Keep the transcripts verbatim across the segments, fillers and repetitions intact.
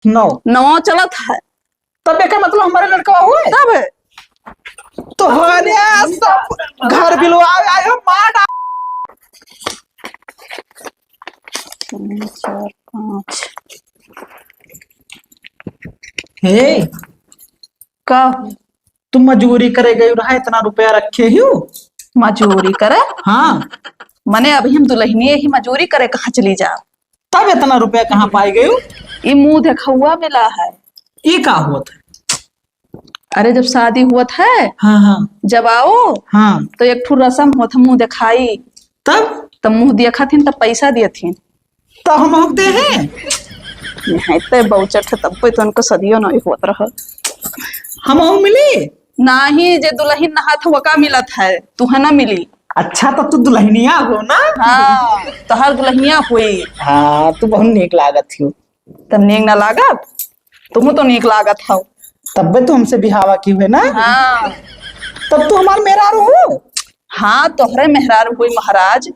नौ। नौ चलत है। तब एकर मतलब हमारे लड़का हुए? तब। तोहरे सब घर बिलवा आयो मार। तीन, चार, पाँच। हे। का? तू मजूरी करे गई रहा, इतना रुपया रखे ही? मजूरी करे? हाँ। मने अभी हम दुल्हनिये ही मजूरी करे कहाँ चली जा? तब इतना रुपया कहाँ पाई गई? ई मुँह देखौआ मिला है। ई का होत है? अरे, जब शादी होत है, हाँ, हाँ। जब आओ, हाँ। तो एक ठो रसम होत है, मुँह देखाई। तब? तब मुँह देखत हिन, तब पैसा दियत हिन। तो हम होते हैं। नहीं, ते बहुचट है, तब पे तो उनको सदियों नहीं होत रहा। हम हो मिली? नाही, जे दुल्हन नहात है, वका मिलत है, तू है ना मिली। अच्छा, तो तू दुल्हनिया हो ना? हाँ, तो हर दुल्हनिया हुई। हाँ, तू बहुत नीक लागत हो। तब नीक ना लागत? तुम तो नीक लागत हो। तब्बे तो हमसे बिहावा की हुए ना? हाँ। तब तू हमार मेहरारू हो? हाँ, तोहरे मेहरारू हुई महाराज।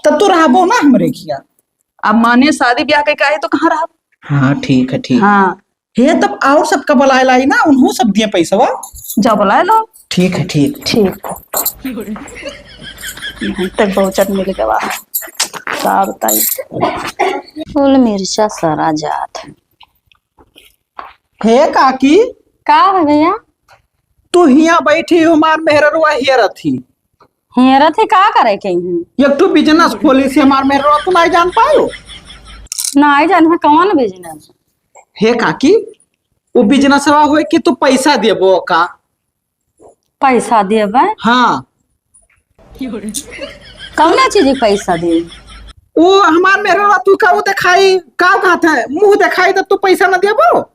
तब तू रहबो ना हमरे खिया? अब माने शादी ब्याह के काहे तो कहाँ रहब? हाँ, ठीक है, ठीक। हाँ। हे, तब और सबका बुलाए लाई ना, उन्हों सब दिए पैसवा। जा बुलाए लो। ठीक है, ठीक। ठीक। यहाँ तक बहुचट मिल गवा। का बताई? फूल मिर्चा सरा जात है। हे काकी। का है भैया? तू हिया बैठी, हमार मेहररुआ हियरत ही। हियरत ही का करे के ही? एक ठो बिजनेस खोली से हमार मेहररुआ, तू नहीं जान पायो? नहीं जान है, कौन बिजनेस? हे काकी, वो बिजनेसवा होए कि तू पैसा देबो का? पैसा देबे? हाँ। कौना चीज के पैसा दे? वो हमार मेहरवा तू का वो देखाई, का कहत है? मुँह देखाई तब तू पैसा न देबो?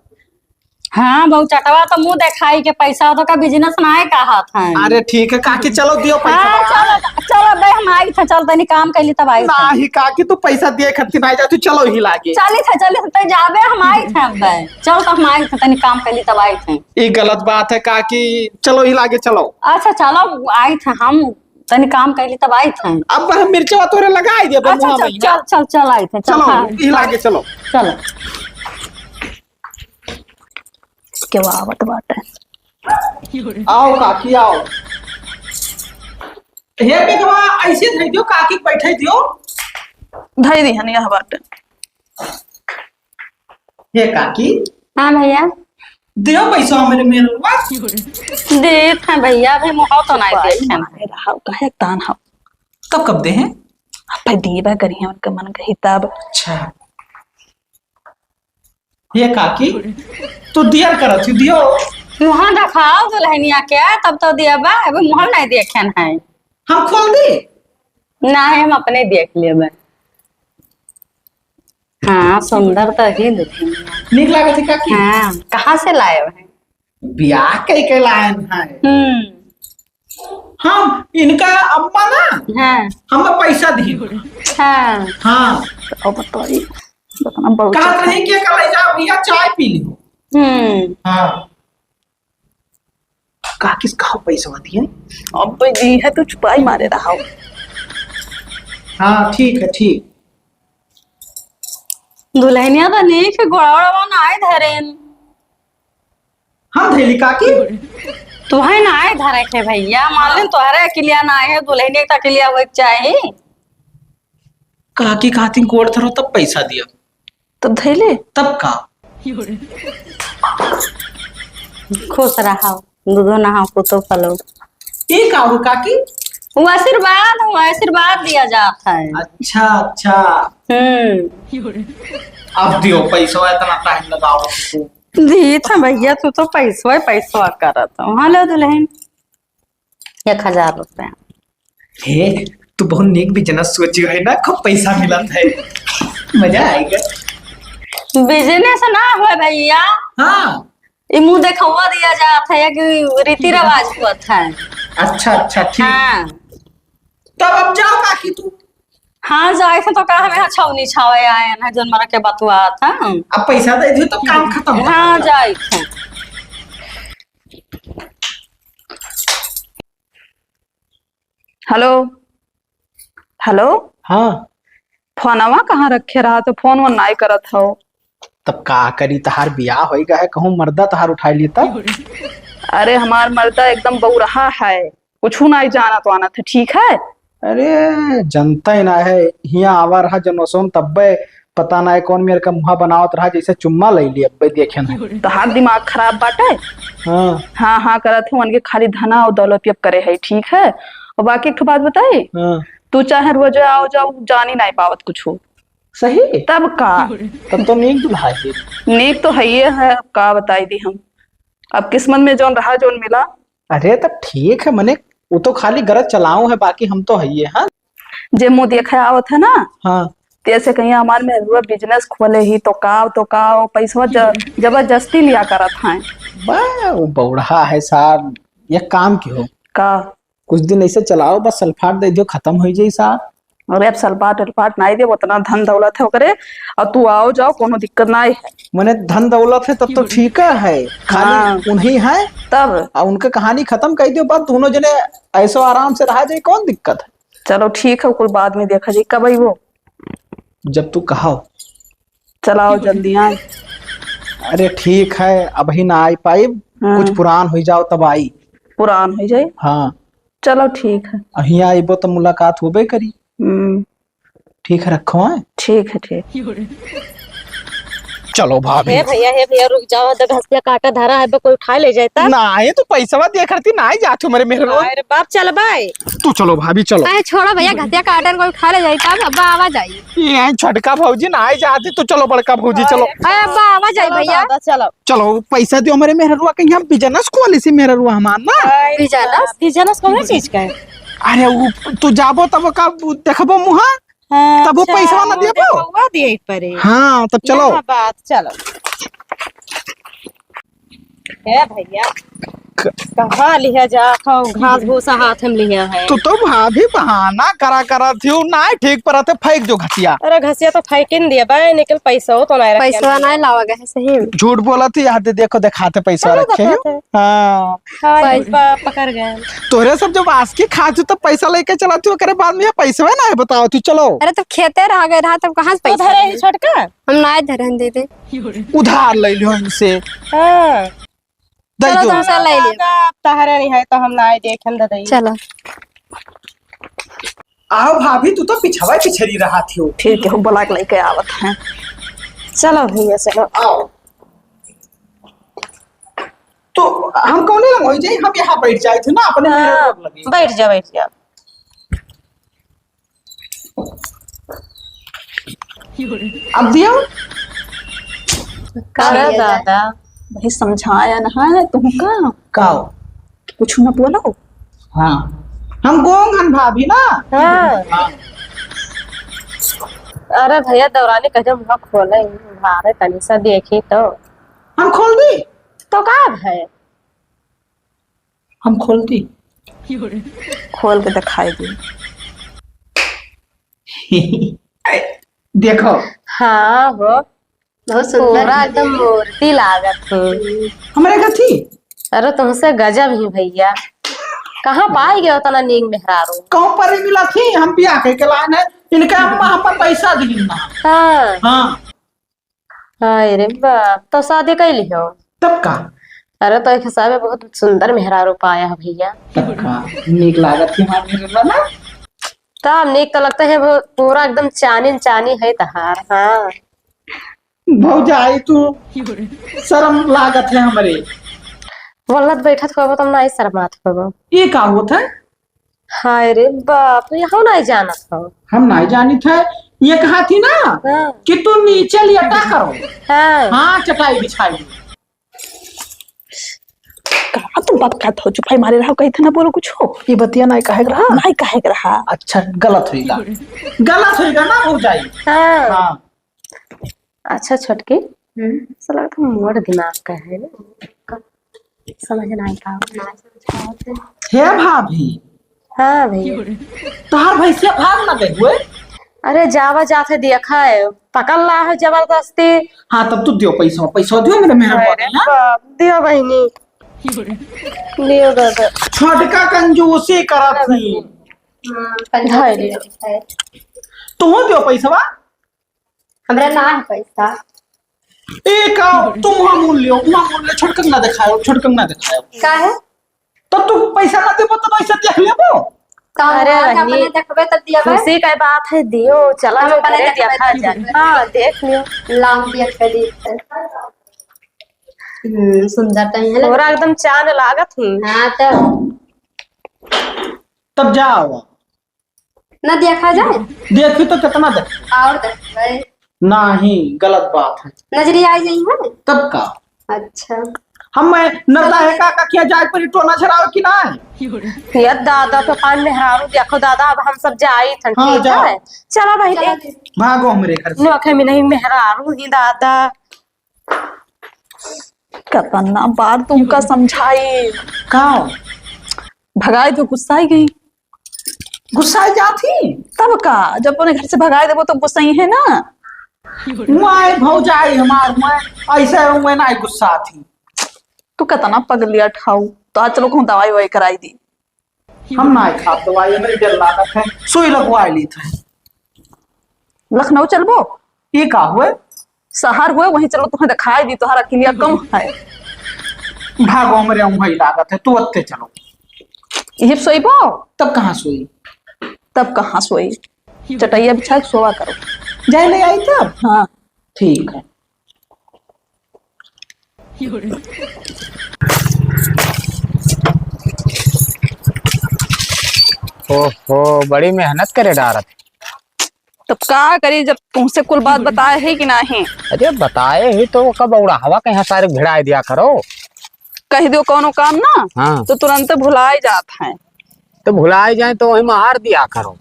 हाँ, बहुचटवा तो मुँह देखाई के पैसा, तो का बिजनेस ना है कहत है। अरे ठीक है काकी, चलो दियो पैसा। हाँ, चलो, चलो बे, हम आई थे, चल तनी काम कैली तब आई थे। नहीं काकी, तू पैसा दिए खातिर नहीं जा, तू चलो ही लागे। चली थे, चली थे, तै जाबे, हम आई थे अब बे। चल तो हम आई थे, तनी काम कैली तब आई थे। ई गलत बात है काकी, चलो ही लागे चलो। अच्छा चलो, आई थे हम, तनी काम कैली तब आई थे। अब हम मिर्चवा तोरे लगाई दे, अब अच्छा, मुँह चल, में चल, ना। चल, चल, आई थे, चल, चलो, हाँ, ई लागे चलो। चलो। के आवत बाटे। आओ काकी, आओ। हे बेटवा, ऐसे धै दियो, काकी के बैठे दियो। धै दी हन, यह बाटे। हे काकी। हाँ भैया। दियो पैसा मेरे, मेरे बस। देत हैं भैया, अभी मुँह तो नहीं देखे हैं। मारे रहा, काहे तान हो। कब, कब दे हैं? अब भाई दिए बा करिए, उनका मन कही तब। अच्छा। ये काकी, तू दियर करत ही, दियो। मुँह देखाओ दुल्हनिया के, तब तो दिया बा, अभी मुँह नहीं देखे हैं। हम खोल दी? नहीं, हम अपने देख लेबे। हाँ, सुंदर तो ही दुल्हनिया। नीक लागत है काकी? हाँ, कहाँ से लाए हैं? ब्याह कई के लायन है। हम्म। हम इनका अम्मा ना, हाँ। हमें पैसा दी। हाँ। हाँ। अब तो ये इतना बहुत कहत अच्छा। रही कि कल जा भैया चाय पी लियो। हम्म। हाँ। काकी से कहो पैसा दिए। अब दी है तो छुपाई मारे रहा। हाँ, ठीक है, ठीक। दुल्हनिया तो नीक है, गोड़ा वोड़ा ना आए धरेन। हम धैली काकी? तुहे ना आए धरे के भैया, मान लेन तोहरे अकेलिया ना आए है, दुल्हनिया के अकेलिया होए के चाही। काकी कहती गोड़ धरो तब पैसा दिया। तब धैले? तब का? खुश रहा, दूधो नहा पुतो फलो। ये का हो काकी? वो आशीर्वाद हो, आशीर्वाद दिया जाता है। अच्छा, अच्छा। हम्म। अब दियो पैसा, इतना टाइम लगाओ तू। दी था भैया, तू तो पैसवा, पैसवा करत हो। हाँ, लो दुल्हन, एक हजार रुपया। हे, तू बहुत नीक बिजनेस सोची है ना, खूब पैसा मिलत है, मजा आएगा। बिजनेस ना हो भैया। हाँ। ई मुँह देखौआ दिया जात है कि रीति रिवाज होत है। अच्छा, अच्छा, ठीक। हाँ। तब अब जाओ काकी तू। हाँ, जाए थे तो का हमें छौनी छावे आए हैं, जोन मरा के बतुआ था। अब पैसा दे दियो तो काम खत्म। हाँ, जाए थे। हेलो, हेलो। हाँ। फोनवा कहाँ रखे रहा तो फोन वोन नाई करत हो। तब का करी, तहार बियाह होई गए है, कहूँ मर्दा तहार उठाई ली तब। अरे, हमार मर्दा एकदम बौरहा है, कुछ नाहीं जानत वानत है, ठीक है? अरे, जनता ही ना है, हियाँ आवा रहा जनोसन, तब्बे पता ना है कौन मेरे का मुँहा बनावत रहा, जैसे चुम्मा ले ली, अब्बे देखे ना। तहार दिमाग खराब बाटे। हाँ। हाँ, हाँ करत हो, उनके खाली धना और दौलत पे करे है, ठीक है? और बाकी एक ठो बात बताई, हाँ। तू चाहे रोज आओ जाओ, जानी नाहीं पावत कुछ हो। सही? तब का? तब तो नीक दुल्हा है। नीक तो है ही है, अब का बताई दी हम। अब किस्मत में जौन रहा, जौन मिला। अरे, तब ठीक है, मने, वो तो खाली गरज चलाऊं है, बाकी हम तो है ही है, हाँ? जे मुँह देखे आवत है ना, हाँ। ते ऐसे कहीं हमार मेहरुआ business खोले ही, तो का, तो का, वो पैसवा ज-, जबरदस्ती लिया करत हैं। बा, वो बौड़हा है सार, एक काम किहो। का? कुछ दिन ऐसे चलाओ, बस सल्फाट दे दियो, खत्म हो जाई सार। अरे, अब सल्फाट उल्फाट नाहीं देब, उतना धन दौलत है ओकरे, और तू आओ जाओ, कोनो दिक्कत नाहीं है। मने धन दौलत है तब तो ठीक है, खाली हाँ। उन्हीं है। तब? और उनके कहानी खत्म कर दियो, बस दोनों जने ऐसो आराम से रहा जाए, कौन दिक्कत है? चलो ठीक है, कुल बाद में देखा जाए, कब आई वो? जब तू कहो। चलाओ जल्दी आए। अरे ठीक है, अबही ना आई पाइब, हाँ। कुछ पुरान हो जाओ तब आई। पुरान हो जाए? हाँ। चलो ठीक है। अहिया आइबो तो मुलाकात होबे करी। हम्म। ठीक है, रखो हैं। ठीक है, ठीक। चलो भाभी। हे भैया, हे भैया, रुक जाओ, तो घसिया काटा धरा है, कोई उठा ले जाए तब। ना, ये तो पैसवा दिया करती, ना ही जाती हमारे मेहरवा। अरे बाप, चल बाय। तू चलो भाभी, चलो। अरे छोड़ो भैया, घसिया काटन कोई उठा ले जाई तब, अब्बा आवा जाई। ये छोटका भौजी ना ही जाती, तो चलो बड़का भौजी, चलो। अरे अब्बा आवा जाई चलो भैया। दादा, चलो। चलो, पैसा दियो हमारे मेहररुआ के, यहाँ business खोली सी मेहररुआ हमार ना। अरे business? Business कौन चीज का है? अरे वो तू जाबो तब का देखबो मुहा, हाँ, तब वो अच्छा, पैसा ना वो देबो। देखो, वो दिए परे। हाँ, तब चलो। यह बात, चलो। ए भैया, क- कहाँ लिहा जा, खाओ, घास भूसा हाथ में लिहा है। तू तो भाभी बहाना करा करा थी, ना ठीक पर आते फेंक जो घसिया। अरे घसिया तो फेंकिन दिया बा, निकल पैसा हो तो नहीं रखे पैसा हैं। नहीं लावा गए सही में। झूठ बोला थी, यहाँ दे देखो, दिखाते पैसा चलो रखे हो। दिखाते। हाँ। हाँ, पै- प-, पकड़ गए। तोहरे सब जब आसकी खात हो तब पैसा लेके चला थी, ओकरे बाद में यहाँ पैसा ना है, बताओ तू, चलो। अरे तब खेते रह गए रहा, तब कहाँ से तो पैसा धरे देबे? ही छोटका। हम ना धरन दे दे। उधार ले लियो इनसे। हाँ। दे चलो, दो। तुमसे ले लियो। दादा, अब तहरे नहीं है तो हम ना देखे, हम दे देई। चलो। आओ भाभी, तू तो पिछवा पिछड़ी रहा थी हो। ठीक है, हम बुला के लेके आवत हैं। चलो भैया, चलो। आओ। तो हम कौने लंग होई जाई, हम यहाँ बैठ जाए थे ना, अपने हाँ, मेरे लगे। बैठ जा, बैठ जा। अब दियो। का अरे दिया जाए? दादा। भाई समझाया ना है तुमका। का हो? कुछ ना बोलो। हाँ, हम गोंग हन भाभी ना। हाँ। हाँ। अरे भैया, दौरानी कहे मुँह खोले, उधारे तनी सा देखी तो। हम खोल दी? तो का है? हम खोल दी? खोल के दिखाई दी। देखो। हाँ हो, बहुत सुंदर पूरा है। एकदम मूर्ति लागत है। हमारे का थी? अरे तुमसे गजब ही भैया, कहाँ पाई गए उतना नीक मेहरारू? कहूँ पर ही मिला थी, हम बियाह कह के लाए हैं, इनका अम्मा हम पर पैसा दी ना। हाँ। हाँ। हाय रे बाप, तो शादी कैली हो? तब का? अरे तो एक हिसाबे बहुत सुंदर मेहरारू पाया है भैया। तब का? नीक लागत है हमार मेहरवा ना? तब नीक तो लगता है, वो पूरा एकदम चानी चानी है तहार। हाँ। भौजाई तू शर्म लागत है हमरे। बोलत बैठत होबो तब ना शर्मात होबो। ये का होत है? हाय रे बाप, ये हम नहीं जानत हो। हम नहीं जानित है। ये कहा थी ना हाँ। कि तू नीचे लेटा करो। हाँ। हाँ, चटाई बिछाई। का तू बात करत हो? चुपाई मारे रहो, कही थे ना बोलो कुछ हो। ये बतिया नहीं कहे के रहा। नहीं कहे के रहा। अच्छा, गलत होइगा। गलत होइगा ना भौजाई। हाँ। हाँ। अच्छा छोटकी, हम्म। साला तो मोर दिमाग का है ना, समझ ना आई का, ना समझ आवत है। हे भाभी। हाँ भैया। तोहार भैंसिया भाग ना गई हुए? अरे जावा जात है, देखा है, पकड़ ला है जबरदस्ती। हाँ, तब तू दियो पैसा, पैसा दियो मेरे, मेरे अरे बाप, दियो बहिनी, दियो दादा। छोटका कंजूसी करत ही। हाँ, धर लियो। तू दियो पैसवा। हमरा ना है पैसा। ए का, तुम वहाँ मूल लियो, वहाँ मूल ले, छोटकन ना दिखायो, छोटकन ना दिखायो। का है? तो तू पैसा ना देबो तो ऐसे देख लेबो। तो हम अरे वहाँ का बहिनी, अपने देखबे तब दिया बे। खुशी का बात है, दियो, चला हम जो अपने घरे देखबे देखा तब जाए। दिया बे। हाँ, देख लियो। लाम दिया के दी। हम्म, सुंदर तो है ना? पूरा एकदम चांद लागत ही। हाँ तो। तब जाओ। ना देखा जाए? देखी तो कितना देख। और देख भाई। नहीं, गलत बात है। नजरी आई जाई है? तब का? अच्छा। हम मैं नरदा है का, का किया जाए पर टोना छड़ाओ कि ना? ये दादा तो पान मेहरारू देखो दादा, अब हम सब जाई थन, हाँ, ठीक जाओ। है? चला भाई, चला ए, दीदी। भागो हमरे घर से। नोखे में नहीं मेहरारू ही दादा। कतना बार तुमका समझाई। का? भगाई तो गुस्साई गई। गुस्साई जात ही? तब का, जब अपने घर से भगाई देबो तो गुस्साई है ना। वाह भौजाई हमार, मैं ऐसे मैं ना गुस्सा थी। तू कतना पगलिया ठाऊ, तो आज चलो कहूँ दवाई ववाई कराई दी। हम ना खाब दवाई, हमरे डर लागत है, सुई लगवा ली थे। लखनऊ चलबो? ये का हुए? शहर हुए, वहीं चलो, तुम्हें दिखाई दी, तुम्हारा किलिया कम है। भागो, हमरे वहीं लागत है, तू अत्ते चलो। ये सोईबो? तब कहाँ सोई? तब कहाँ सोई? चटैया बिछा के सोवा करो। जाए ले आई तब? हाँ। ठीक है। ओहो, बड़ी मेहनत करे डारत। तब का करी, जब तुमसे कुल बात बताए है कि नाही? अरे बताए ही तो कब बौड़ाहवा के यहाँ सारे भिड़ाए दिया करो। कह दियो कौनो काम ना, हाँ। तो तुरंत भुलाए जात है। तो भुलाए जाए तो वही मार दिया करो।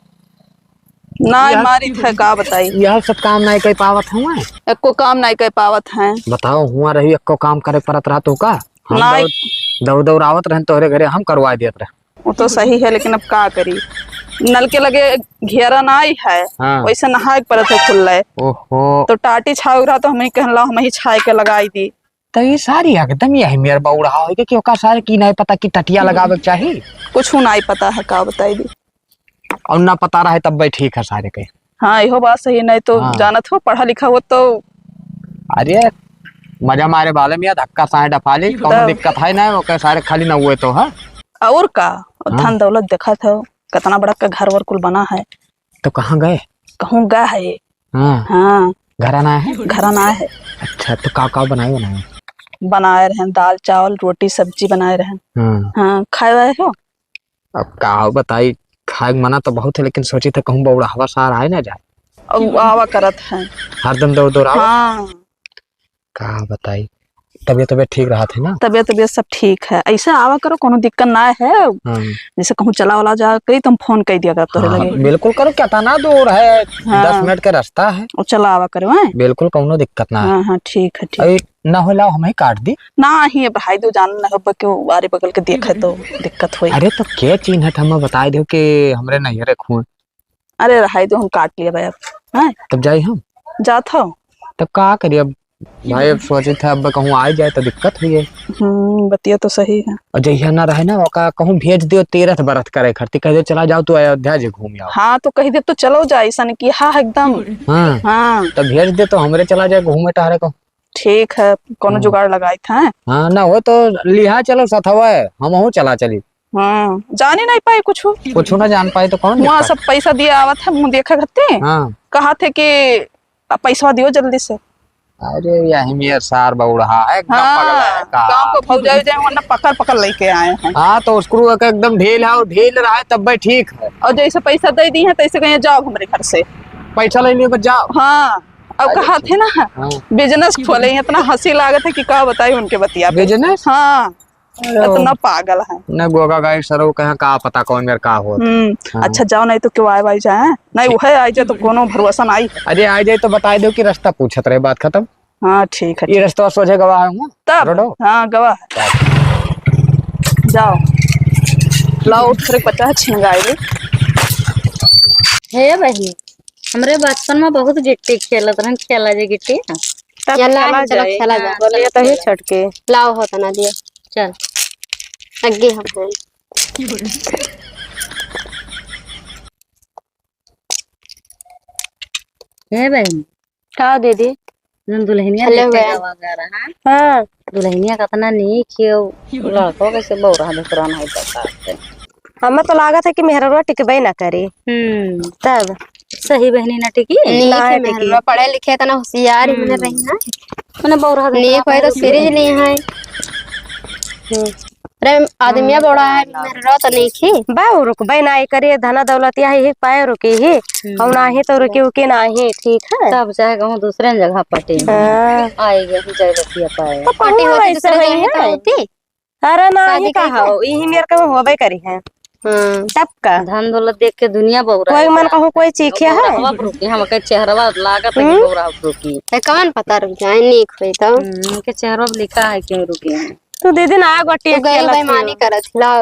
ना यह, मारी थे, का बताई? यह सब काम नहीं कर पावत हूँ मैं। एको काम नहीं कर पावत हैं। बताओ, हुआ रही एको काम करे परत रहा तो का? हम नहीं। दौड़, दौड़, दौड़ आवत रहन तोहरे घरे, हम करवा देत रहे। वो तो सही है, लेकिन अब का करी? नल के लगे घेरा नहीं है, हाँ। वैसे नहाए के परत है खुल्ले। ओहो। तो टाटी छाव रहा तो हम ही कहन ला, हम ही छाए के लगाई दी। तो ये सारी एकदम यही मेर बौड़हा होइगे कि ओका सारे की नहीं पता कि टटिया लगावे के चाही। कुछ नहीं पता है, का बताई दी। और ना पता रहे तब भी ठीक है सारे के। हाँ, इहो बात सही, नहीं तो हाँ। जानत हो, पढ़ा लिखा हो तो। अरे, मजा मारे वाले में या धक्का साए डफा ली, कौनो तब। दिक्कत है ना, ओके सारे खाली ना हुए तो, हाँ। और का, हाँ। धन दौलत देखत हो, कितना बड़ा का घर वर कुल बना है। तो कहाँ गए? कहूँ गए है। हाँ। हाँ। घरा ना है? घरा ना है। अच्छा, तो का का बनाए, बनाए? बनाए रहन दाल, चावल, रोटी, सब्जी बनाए रहन। हाँ। हाँ, खाए वाए हो? अब का बताई, खाए के मना तो बहुत है, लेकिन सोची थे कहूँ बौड़ाहवा सार आए ना जाए। अब आवा करत है। हरदम दौड़ दौड़ आवा? हाँ। का बताई, तबियत, तबियत ठीक रहत है ना? तबियत, तबियत सब ठीक है। ऐसे आवा करो, कोनो दिक्कत ना है। हाँ। जैसे कहूँ चला वाला जा करी, तुम फोन कर दिया कर तोरे हाँ, लगे। बिल्कुल करो, कितना दूर है, हाँ। दस मिनट का रास्ता है। और चला आवा करो, हैं? बिल्कुल, कोनो दिक्कत ना है। हाँ, हाँ, ठीक है, ठीक। अरे, ना हो लाओ, हम ही काट दी। ना ही है भाई, दो जान ना हो, बके आरे बगल के देखे तो दिक्कत होई। अरे, तो के चिन्हत, हम बताए दो कि हमरे नैहरे खुए। अरे रहाई दो, हम काट लिया भाई अब। हैं? तब जाई हम? जात हो। तब का करी अब? भाई अब सोचे थे अब कहूँ आ जाए तो दिक्कत हुई है। हम्म, बतिया तो सही है। और जहिया ना रहे ना, ओका कहूँ भेज दियो तीरथ बरथ करे खातिर, कह दे चला जाओ तू अयोध्या जी घूम आओ। हाँ, तो कह दे तो चलो जाए, ऐसा नहीं कि हाँ एकदम। हाँ। हाँ। तब भेज दे तो हमरे चला जाए घूमे टहरे को। ठीक है, कोनो हाँ। जुगाड़ लगाई था। हाँ, ना हो तो लिहा चलो सथवा, हमहू चला चली। हाँ, जाने नहीं पाए कुछ। कुछ ना जान पाए तो कौन वहाँ देखा? सब पैसा दिया आवत है, मुँह देखा करते। हाँ। कहा थे कि "आ, पैसा दियो जल्दी से।" अरे यही मेर सार बौड़हा है, एकदम हाँ, पगला है का? गाँव को भौजाई जाए, वरना पकड़ पकड़ लेके आए हैं। हाँ, तो उसको एक एकदम ढील है, और ढील रहा है तब भी ठीक है। और जैसे पैसा दे दी है, तैसे कहिए, "जाओ हमरे घर से।" पैसा ले लिए बस जाओ। हाँ, अब अरे कहा थे ना, हाँ। बिजनेस खोले, इतना हँसी लागत है कि का बताई उनके बतिया पे। बिजनेस? हाँ। अरे इतना पागल है। न गोगा गाय सरो कहाँ का पता कौन मेर का होत। हम्म, हाँ। अच्छा जाओ, नहीं तो क्यों आए भाई जाए, नहीं उहे आए जाए तो कोनो भरोसा नहीं। अरे आ जाए तो बताए दो कि रास्ता पूछत रहे, बात खत्म। हाँ, ठीक है, ये ठीक। रास्ता सोझे गवा है हुआ? तब? रोडो? हाँ, गवा है। जाओ। लाओ, उठ कर एक बच्चा है, छिन गाय ले। हे बहिनी, हमरे बचपन में बहुत गिट्टी खेलत रहन, खेला जे गिट्टी। तब चला, खेला चलो, जाए। खेला जाए। बोलिए तभी छटके। लाओ हो तना दिया। चल। अग्गे हम हैं। हे बहिनी। का दीदी? जौन दुल्हनिया हेलो देखे बहन। गवा गा रहा। हाँ। दुल्हनिया कतना नीक है, लड़को कैसे बौरा दुसरा नहीं बता। हमें तो लागत है कि मेहररुआ टिकबे ना करे। हम्म। तब? सही बहनी ना टिकी? नीक ना है टिकी। मेहररुआ, पढ़े लिखे इतना होशियार ही हम्म। बने रही ना। मने बौरा नीक होए तो सीरीज नहीं है। हम्म। अरे, आदमिया बड़ा है, मेहरवा तो नइखे। बा, उ रुकबे नाहीं करे, धना दौलतिया ही पाए रुकी ही। हम्म। और नाहीं तो रुकी उकी नाहीं, ठीक है? तब चाहे कहूँ दूसरे जगह पटे। हाँ। आई गई जय बतिया पाए। तो पटी कहूँ होती ऐसे दूसरे नहीं जगह है। तो होती। अरे नाहीं शादी कही कहा के? हो, यही मेरे का होबे करी है। हाँ। तब का? धन दौलत देख के दुनिया बौरा कोई है। मन कहूँ कोई चीखे है? बौरहवा रुकी, हम के चेहरवा लागत है हम्म? बौरा रुकी। ए, कौन पता रुक जाए, नीक होई तो। हम्म, के चेहरवा पे लिखा है क्यों रुकी है? तू दीदी ना आग बटिया तू गई खेलत बेईमानी हो। करत ला।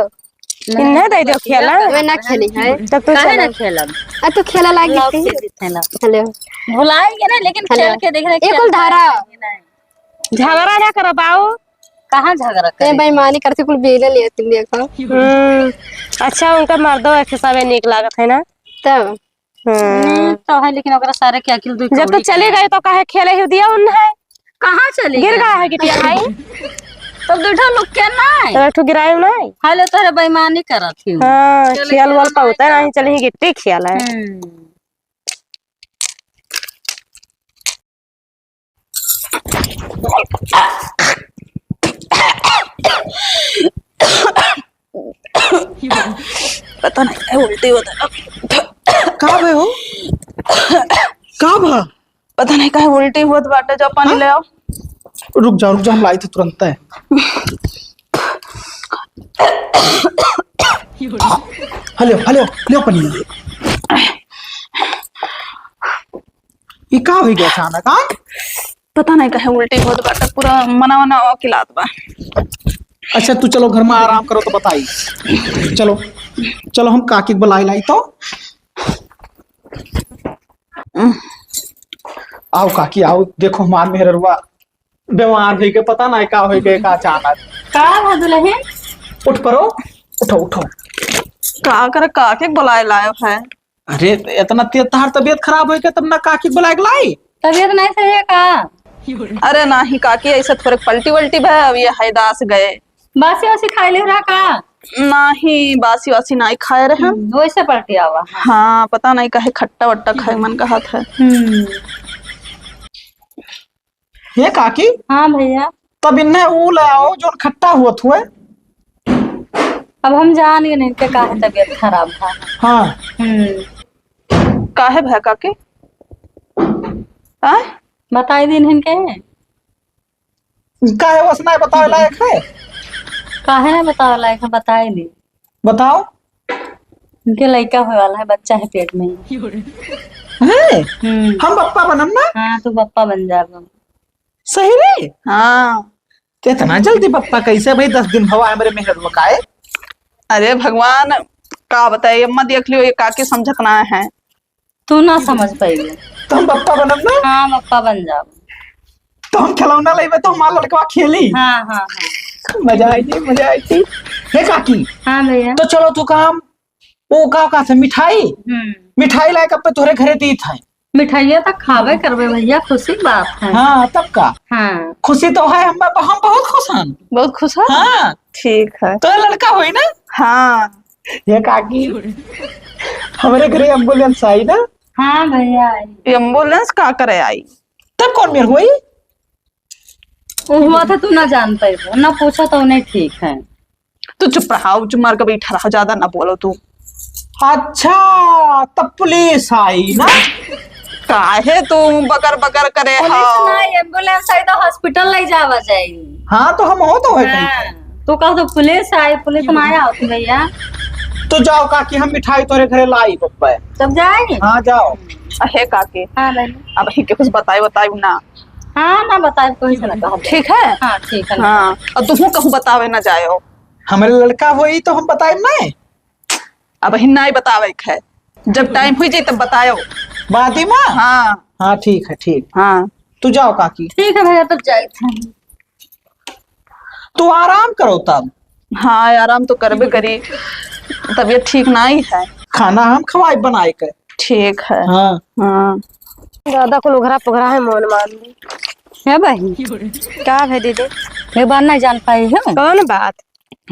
इन्हें दे दो खेला। वे ना खेली है। तब तू काहे चलो। ना खेलब? आ तू खेला लागी लव थी। के जीते ना। हेलो। भुलाए के ना, लेकिन हेलो। खेल के देख रहे, ये खेल कुल धारा। के नहीं। झगड़ा ना करो बाऊ। कहाँ झगड़ा ए करे? बेईमानी करती कुल बेले ले तुम देखो। हम्म। अच्छा, उनका मर्दो एक हिसाबे नीक लागत है ना? तब। हम्म। हम्म, तो है, लेकिन ओकरा सारे के अकिल दुई जब तो कौड़ी चली के। गई तो काहे खेले ही दिया उन्हें? कहाँ चली गिर गई? गया है गिट्टिया भाई। तो दूठो लोग के नहीं। तो एक ठो गिराए नहीं। हाले तोहरे बेईमानी करत ही। हाँ, चले खेल खेल वाल नहीं पौता करत। नहीं, चले ही गिट्टी खेल है। हम्म। पता नहीं, उल्टी होता है। का भे हो? का भा? पता नहीं काहे उल्टी होत बाटे, जाओ पानी हाँ? ले आओ। रुक जाओ, रुक जाओ, हम लाई थे तुरंत है। हेलो, हेलो, ले आओ पानी। ई का होइ गया अचानक, हाँ? पता नहीं काहे उल्टी होत बाटे, पूरा मना वना अकिलात बा। अच्छा, तू चलो घर में आराम करो तो बताई। चलो, चलो हम काकी के बुलाई लाई तो। आओ काकी, आओ, देखो हमार मेहररुआ बीमार होइ गए, पता नहीं का होइ गए, का अचानक। का भा दुल्हन? उठ परो, उठो, उठो। का करे, काकी के बुलाए लायो है? अरे, इतना तेज तहार तबीयत खराब होइ गए, तब ना काकी के बुलाए के लाई? तबीयत नहीं सही है का? अरे नहीं काकी, ऐसे थोड़े पलटी वलटी भा, अब ये हैदास गए। बासी वासी खाए ले रहा का? नहीं, बासी वासी नहीं खाए रहे हम। हम्म, वैसे पलटी आवा। हाँ, पता नहीं काहे खट्टा वट्टा खाए मन कहत है। हम्म। हे काकी। हाँ भैया। तब इन्हें ऊ ले आओ जो खट्टा हुआ थुए। अब हम जान गए नहीं इनके काहे तबीयत खराब है। हाँ। हम्म। काहे भा काकी? आय? बताई दिन इनके। काहे वस ना बतावे लायक है? काहे ना बतावे लायक है, बताई दी। बताओ। इनके लइका होए वाला है, बच्चा है पेट में। हैं? हम्म। हम बप्पा बनम ना? हाँ, तू बप्पा बन जाबो। सही रे? हाँ। तो इतना जल्दी बप्पा कैसे भाई? दस दिन भवा हमरे मेहर मकाए। अरे भगवान, का बताए, अम्मा देख लियो, ये काकी समझत ना है। तू ना समझ पाइबे। तो हम बप्पा बनब ना? हाँ, बप्पा बन जाओ। तो हम खिलौना लेबे तो हमार लड़कवा खेली। हाँ, हाँ, हाँ। मजा आई थी, मजा आई थी। हे काकी। हाँ भैया। तो चलो तू काम, वो का, का से मिठाई? हम्म। मिठाई लाए कब पे तोहरे घरे दी था। मिठाइया तो खाबे करबे भैया, खुशी की बात है। हाँ, तब का? हाँ। खुशी तो है, हम, हम बहुत खुश हैं। बहुत खुश है? हाँ। ठीक है। तो लड़का होई ना? हाँ। ये काकी, हमरे घरे एम्बुलेंस आई ना? हाँ भैया, आई। ये एम्बुलेंस का करे आई? तब कौन मेर होई? वो हुआ था, तू ना जान पाइबो, ना पूछो तो नहीं ठीक है। तू चुप रहा, चुप मार के बैठा रहा, ज्यादा ना बोलो तू। अच्छा, तब पुलिस आई ना? काहे तू बकर बकर करे पुलिस हो? ना, एम्बुलेंस आई तो हॉस्पिटल ले जावा जाई। हाँ, तो हम हो तो है हाँ, कहीं। तू कह दो पुलिस आई, पुलिस ना आया होती भैया। तो जाओ काकी, हम मिठाई तोरे घरे लाई बप्पा। तब जाए? हाँ, जाओ। अहे काकी, हाँ बहन। अब ही के कुछ बताए, बताए ना। हाँ, ना बताए, कोई से ना कहा। ठीक है? हाँ, ठीक है। हाँ, और तुहू कहूँ बतावे ना जायो। हमरे लड़का होई तो हम बताए ना। अब ही नाई बतावे के है, जब टाइम हुई जाए तब बतायो। बादी माँ? हाँ। हाँ, ठीक है, ठीक। हाँ। तू जाओ काकी। ठीक है भैया, तब जाए थे। तू आराम करो तब। हाँ, आराम तो करबे करी, तबीयत ठीक नाई है। खाना हम खवाई बनाए के। ठीक है। हाँ। हाँ। ज्यादा कुल उघरा पुघरा है, मोन मान ली। हे बहिन, का भे दीदी? ये बात नहीं जान पाई हो। कौन बात?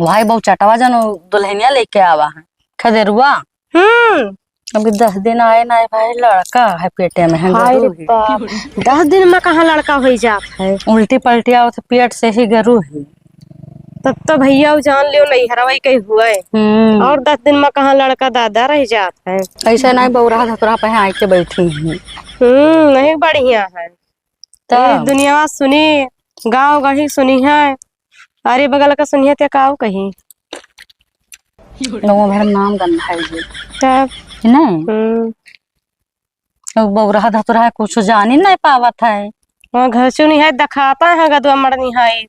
भाई, बहु चटवा जन दुल्हनिया लेके आवा है, खदेरुआ। हम्म। अभी दस दिन आए ना भाई, लड़का है पेटे में, है हाय रे गरू है। बाप, दस दिन में कहाँ लड़का हो जात है? उल्टी पल्टी आवत पेट से ही गरू है। तब तो भैया उ जान लियो नैहरवा ही कहीं हुए। हम्म। और दस दिन में कहाँ लड़का दादा रह जात है। ऐसे नहीं बौरा धतुरा पे आके बैठी हैं। हम्म, नहीं बढ़िया है। तब? ये दुनियावा सुनी, गाँव गढ़ी सुनी है, अरे बगल का सुनिए ते काऊ कही। लोगों भर में नाम गंधाई जी। तब? कि नहीं? हम्म। अब बौरा धतुरा कुछ जानी नहीं पावत है। वहाँ घर सुनी है, दिखाता है गदवा मड़नी है।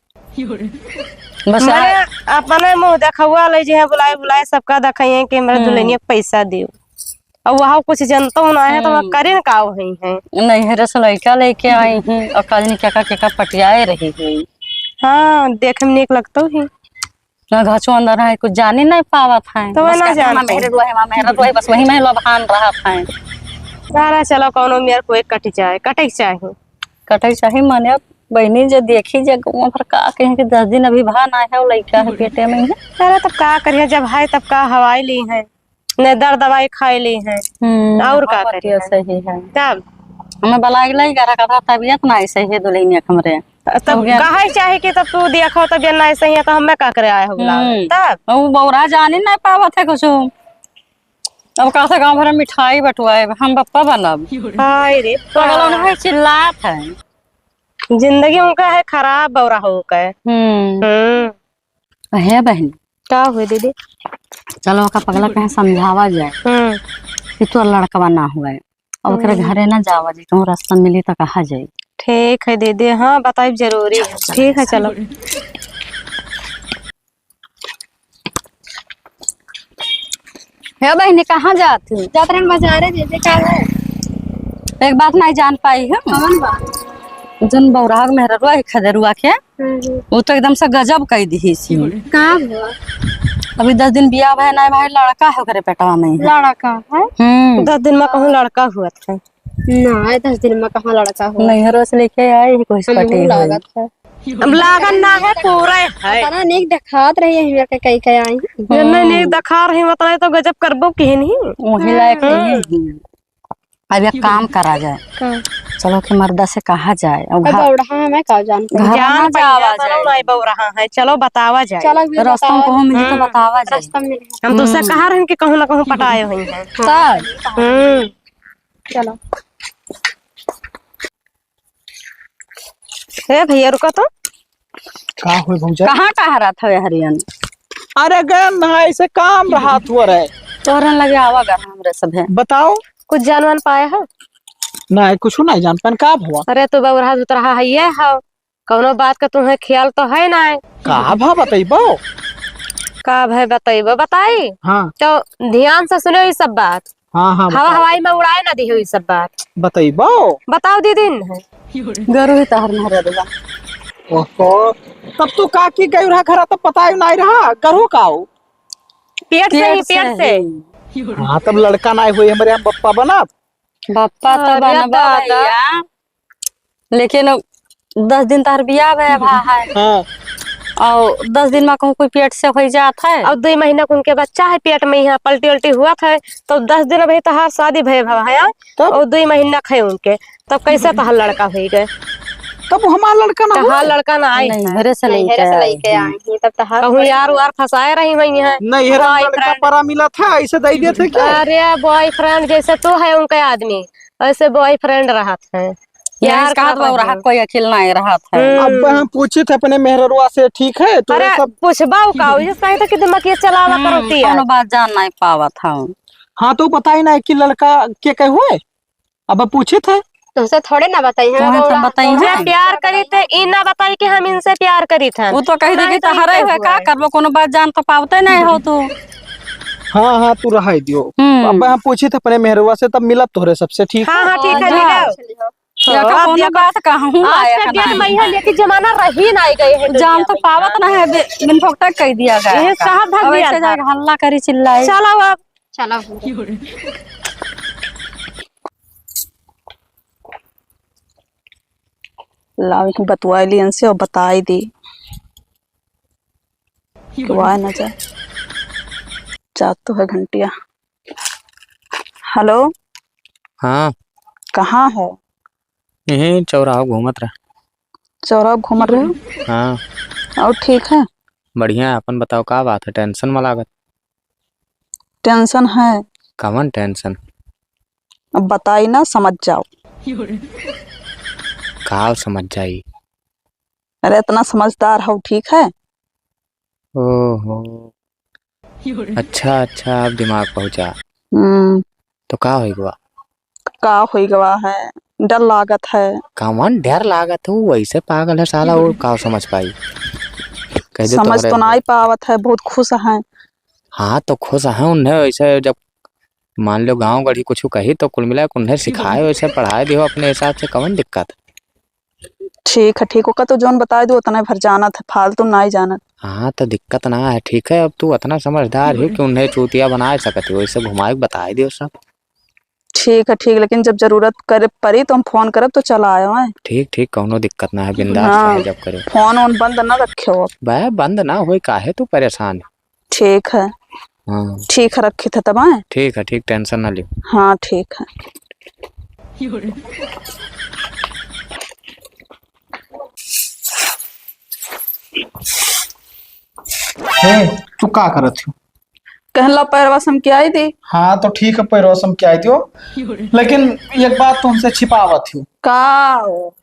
बस मने आ- अपने मुँह देखौआ ले जे है, बुलाए बुलाए सबका देखाइए कि हमरा हम्म। दुल्हनिया के पैसा दियो। अब वहाँ कुछ जनतो ना है, तो वह हम्म। करें का वही है? नैहरे से लइका लेके आई ही और का जनी केका केका पटियाए रही हुई। हाँ, देखे में नीक लगतो ही। ना घचो अंदर है, कुछ जाने नहीं पावत है। तो वह बस ना कहते हैं, "हमार जानते। मेहरे दुआ है, हमार मेहरे दुआ है", बस वही में लोभान रहत है। सारा चलो, कौनो मेर कोई कट जाए, कटे के चाही। कटे के चाही, माने अब बहिनी जे देखी जे गाँव भर का कहें कि दस दिन अभी भा ना है, वो लइका है पेटे में है। अरे तब का करिए, जब है तब का हवाई ली है। नहीं दर दवाई खाए ली है। हम्म, और का हाँ, करी बतिया है? सही है। तब? हमें बलाए लाई, गरा का था, तबियत ना ऐसे है दुल्हनिया के हमरे। तब तब गया। कहे चाहे कि तब तू देखो, तबियत ना ऐसे ही है, तो हमें का करे आए हो बुलावे? हम्म। तब? अब वो बौरा जाने ना पावत है कुछ। अब कहा था गाँव भर में मिठाई बटुआए, हम बप्पा बनब। हाय रे पगला बाप। उन्हें चिल्लात है। जिंदगी उनका है खराब, बौरा हो के। हम्म। हम्म। हे बहन, का हुए दीदी? चलो, ओका पगला कहे समझावा जाए हम्म। कि तोर लड़कवा ना हुए। अब ओकरे हम्म। घरे ना जावा जी, कहूँ रास्ता मिली तो कहा जाई। ठीक है दीदी, हाँ, बताइब जरूरी है। ठीक है, चलो। हे बहिनी, कहाँ जात ही? जात रहन बाजारे दीदी, का है? एक बात नहीं जान पाई हम। कौन बात? जन बौराग मेहररुआ है खदेरुआ के, हम्म, हम्म। वो तो एकदम से गजब कई दिहिस। का हुआ? अभी दस दिन बियाह भय ना भाई, लड़का है ओकरे पेटवा में। लड़का है? हम्म। दस दिन में कहूँ लड़का हुआ था। ना, दस दिन में कहाँ लड़का हुआ? नैहरों से लेके आई, कोई हम पटे हुए। लागत है। अब लागन ना है, पूरा है। पता ना, नीक देखात रही है, हमरा के कई कई आई। जब नहीं नीक देखा रही, मतलब तो गजब करबो किहे नहीं। वही लायक हम्म। नहीं है। अब एक काम करा जाए। का? चलो कि मर्दा से कहा जाए। अब अब घर, बौड़हा हमें का जान पाई? घर जान ना पाई जावा है, जाए। नहीं बौड़हा है। चलो बतावा जाए। चलो भी रास्ता में बतावा कहूँ मिली तो जाए। बतावा जाए। रास्ता में मिली। हम तो उससे हम्म। कहा रहे कि कहूँ ना कहूँ पटाए हुई हैं। सर। हम्म। चलो। ए भैया, रुको तो। का होय भौजा? कहाँ टहरत हवे हरियन? अरे गन ना, ऐसे काम रहा थोड़े। तोहरन लगे आवा गर हमरे सभे। बताओ। कुछ जानवान पाए हो? नहीं, कुछ नहीं जान पान। का भवा? अरे तू बौरहा धुतरहा है ये हो, कौनो बात का तुम्हें ख्याल तो है ना। का भा बतैबो? का भा बतैबो? बताई? हाँ। तो ध्यान से सुनो ये सब बात। हाँ, हाँ, हवा बताओ। हवाई में उड़ाए ना दिहो ई सब बात। बतइबो? बताओ दीदी न। गरु ही तहर मेहररुआ। ओहो, तब तू का की गई रहा घरा, तब पता ही नहीं रहा, गरु का हो? पेट से ही, पेट पेट से से। ही। हाँ, तब लड़का नहीं हुई हमरे यहाँ बप्पा बनब। बप्पा तो अरे बनबा दादा। भैया। लेकिन दस दिन तहर बियाह भय भा है। हाँ। और दस दिन में कहूँ कोई पेट से हो जात है। और दुई महीना के उनके बच्चा है पेट में, यहाँ पलटी उल्टी हुआ था, तो दस दिन अभी तहार शादी भय भा है, तब? और दुई महीना खाए उनके, तब कैसे तहार लड़का होई गए? तब हमार लड़का ना तहार होई? लड़का ना आई नहीं, है। घरे से नहीं, लेके घरे से आई लेके हैं। आई हैं, तब तहार कहूँ यार वार फंसाए रही हुई है। नहीं, हेरा boyfriend। लड़का परा मिला था, ऐसे दे दिए थे क्या? अरे boyfriend जैसे तो है उनके आदमी, ऐसे boyfriend रहत है। यही यार, कहत का बा, कहूँ? रहा कोई अकिल नाहीं रहत है। हम्म। अब हम पूछित है अपने मेहररुआ से, ठीक है? तो अरे, ये सब पूछबा का, ये कहे तो कि दिमाग ये चलावा हम्म, करती है। कौनो बात जान नाहीं पावत हम। हाँ, तो बताई ना कि लड़का के कहे हुए? अब पूछित है। तुमसे थोड़े ना बताई है, वहाँ से बौरा, बताई बौरा है। प्यार करी थे, ई ना बताई कि हम इनसे प्यार करी थे। वो तो कह दे कि नाहीं तो तहरे इनसे हुए, का हुए। करबो, कौनो बात जान तो पावते नहीं हो तू। हाँ, हाँ, तू रहाई दियो। हम्म। अब हम पूछित अपने मेहररुआ से, तब मिलब तोहरे सबसे, ठीक हाँ, है? हाँ, ठीक है, हाँ, मिलब। या का अब कौनो देखो, बात कहूँ आज लायक के डेट नहीं। में यह लेके जमाना रही ना गए है जान दुनिया तो में। पावत ना है, बे-, बिन फोकटा कह दिया गया ये है। साहब भाग अब गया ऐसे था। जाके हल्ला करी चिल्लाई। चलो अब। चलो। लाओ, इनके बतुआई ली इनसे और बताई दी। कि वाह ना जाए। जात तो है घंटिया। हेलो। हाँ। कहाँ हो? यहीं चौराहा घूमत रहे। चौराहा घूमत रहे हो? हाँ। और ठीक है? बढ़िया है, अपन बताओ, का बात है? टेंशन में लागत। टेंशन है। कवन टेंशन? अब बताई ना, समझ जाओ। काल समझ जाई। अरे, इतना समझदार हो, ठीक है? ओहो। अच्छा, अच्छा, अब दिमाग पहुंचा। हम्म। तो का होई गवा? का होई गवा है? डर लागत है। कवन डर लागत हो? वैसे पागल है साला, वो का समझ पाई? कह दे समझ तोहरे तो ना ही पावत है, बहुत खुश है। हाँ, तो खुश है उन्हें, वैसे जब मान लो गाँव गढ़ी कुछ कही तो कुल मिला के उन्हें सिखाए, वैसे पढ़ाए दियो अपने हिसाब से, कवन दिक्कत? ठीक है, ठीक, ओका तो जौन बताए दो उतने भर जानत है, फालतू नाई जानत। हाँ, तो दिक्कत ना है, ठीक है, अब तू इतना समझदार हो कि उन्हें चूतिया बनाए सकत हो, वैसे घुमाए के बताए दियो सब। ठीक है, ठीक, लेकिन जब जरूरत करे पड़ी तो हम फोन करब तो चला आयो, हैं? ठीक, ठीक, कौनो दिक्कत ना है, बिंदास हाँ, रहे जब करे। फोन वोन बंद ना रखे हो। बे, बंद ना होई, काहे तू परेशान है? ठीक है। हाँ। ठीक है, रखी थे तब, हैं? ठीक है, ठीक, टेंशन ना लियो। हाँ, ठीक है। ए, तू का करत हो? कहला पैरवा समकियाई दी। हाँ, तो ठीक है, पैरवा समकियाई दियो, लेकिन एक बात तुमसे छिपावत हो। का हो?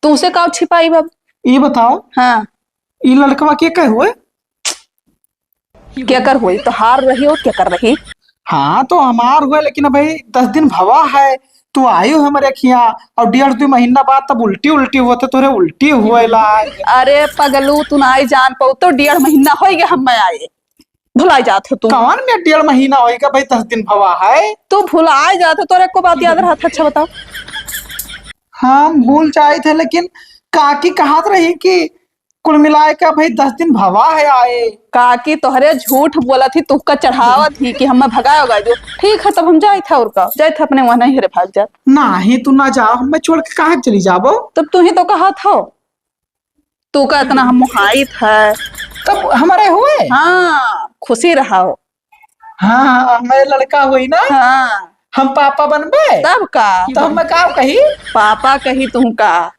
तुमसे का छिपाई बाब? ई बताओ। हाँ। ई लड़कवा के कहे हुए? केकर होई? तोहार रही और केकर रही? हाँ, तो हमार हुए, लेकिन अभी दस दिन भवा है, तू आयु हमरे खिया और डेढ़ दो महीना बाद तब उल्टी उल्टी होते, तोरे उल्टी हुए ला। अरे पगलू, तू नाई जान पाऊ, तो डेढ़ महीना होई गया हम आए, भुलाई जात हो तू। कौन में डेढ़ महीना होई गया भाई, दस दिन भवा है। तू भुलाई जात हो, तोरे को बात याद रहत है, अच्छा बताओ। हम भूल जाए थे, लेकिन काकी कहत रही कि कुल मिलाए के भाई दस दिन भवा है आए। काकी तोहरे झूठ बोलत ही, तुक्का चढ़ावत ही कि हमें भगाए उगाए दो। ठीक है, तब हम जाए थे और का, जाए थे अपने वहाँ, नहीं रे भाग जा। नहीं, तू ना जाओ, हमें छोड़ के कहाँ चली जाबो? तब तू ही तो कहा था, तू का इतना हम मुहाइत है। तब हमारे हुए? हाँ, खुशी रहा हो। हाँ, हाँ, हमारे लड़का हुई ना? हाँ। हम पापा बनबे? तब का? तो हम का कही? पापा कही तुम का?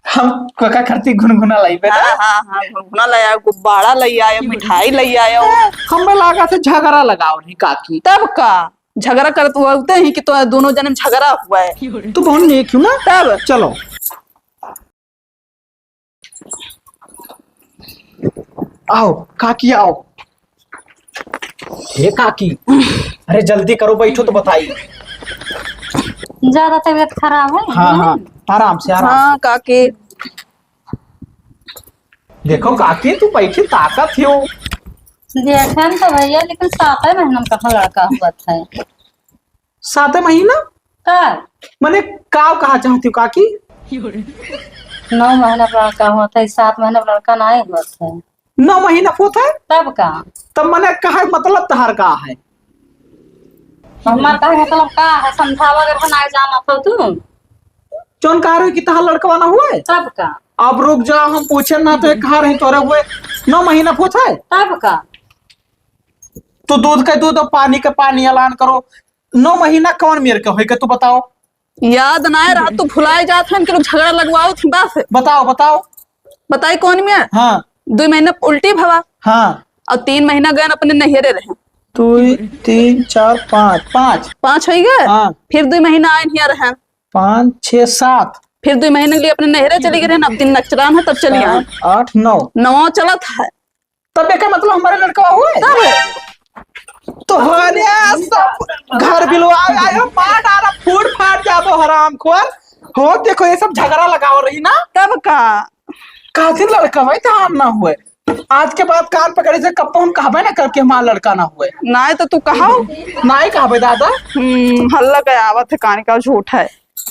हम कोका खरती घुनघुना लाइबे ना? हाँ, हाँ, हाँ, घुनघुना ले आयो, गुब्बारा ले आयो, मिठाई ले आयो। हमें लागा से झगड़ा लगाओ नहीं काकी। तब का? झगड़ा करत हुआ होते ही कि तो दोनों जने में झगड़ा हुआ है। तू बहुत नेक हो ना? तब? चलो। आओ, काकी, आओ। हे काकी, अरे जल्दी करो, बैठो तो बताई। ज्यादा तबीयत खराब है? हाँ, हाँ, आराम से, आराम से। हाँ, काकी। देखो काकी, तू बैठी ताकत हो। देखन तो भैया, लेकिन सातै महीना में कहाँ लड़का हुआ था? सातै महीना? का? मने का कहा चाहती हो काकी? नौ महीना पर लड़का होत है, सात महीना पर लड़का नाहीं होत है। नौ महीना पर होत है? तब का? तब मने कहे मतलब तहार का है? हमार कहे मतलब का है? समझावा अगर हम नाहीं जानत हो तू। जौन कहा रहे कि तहार लड़कवा ना हुए? तब का? अब रुक जा, हम पूछे ना तो कहा रही तोरे हुए नौ महीना पर होत है? तब का? तू दूध के दूध और पानी के पानी ऐलान करो। नौ महीना कौन मेर के होई के तू बताओ? याद ना रहा, तू भुलाए जात है, इनके लोग झगड़ा लगवाओ थी बस। बताओ, बताओ। बताई कौन में? हाँ। दो महीना उल्टी भवा। हाँ। और तीन महीना गए अपने नैहरे रहे। दो, तीन, चार, पाँच, पाँच। पाँच हो गए? हाँ। फिर दो महीना आए हिया रहे। पाँच, छः, सात। फिर दो महीने के लिए अपने नैहरे चली गई रहे ना, अब दिन नचरान है तब चली आए। सात, आठ, नौ। नौ चलत है। तब एकर मतलब हमारे लड़कवा हुए? तब? तोहरे सब घर बिलवा आयो, मार डारा, फूट फाट जाबो हरामखोर। हो, देखो, ये सब झगड़ा लगाओ रही ना। तब का? कातिल लड़का भाई, तो हम ना हुए। आज के बाद कान पकड़े से कब हम कहबे ना करके हमारा लड़का ना हुए। नाय तो तू कहाओ। नाय कहबे दादा। हम्म, हल्ला के आवत है, कान का झूठ है।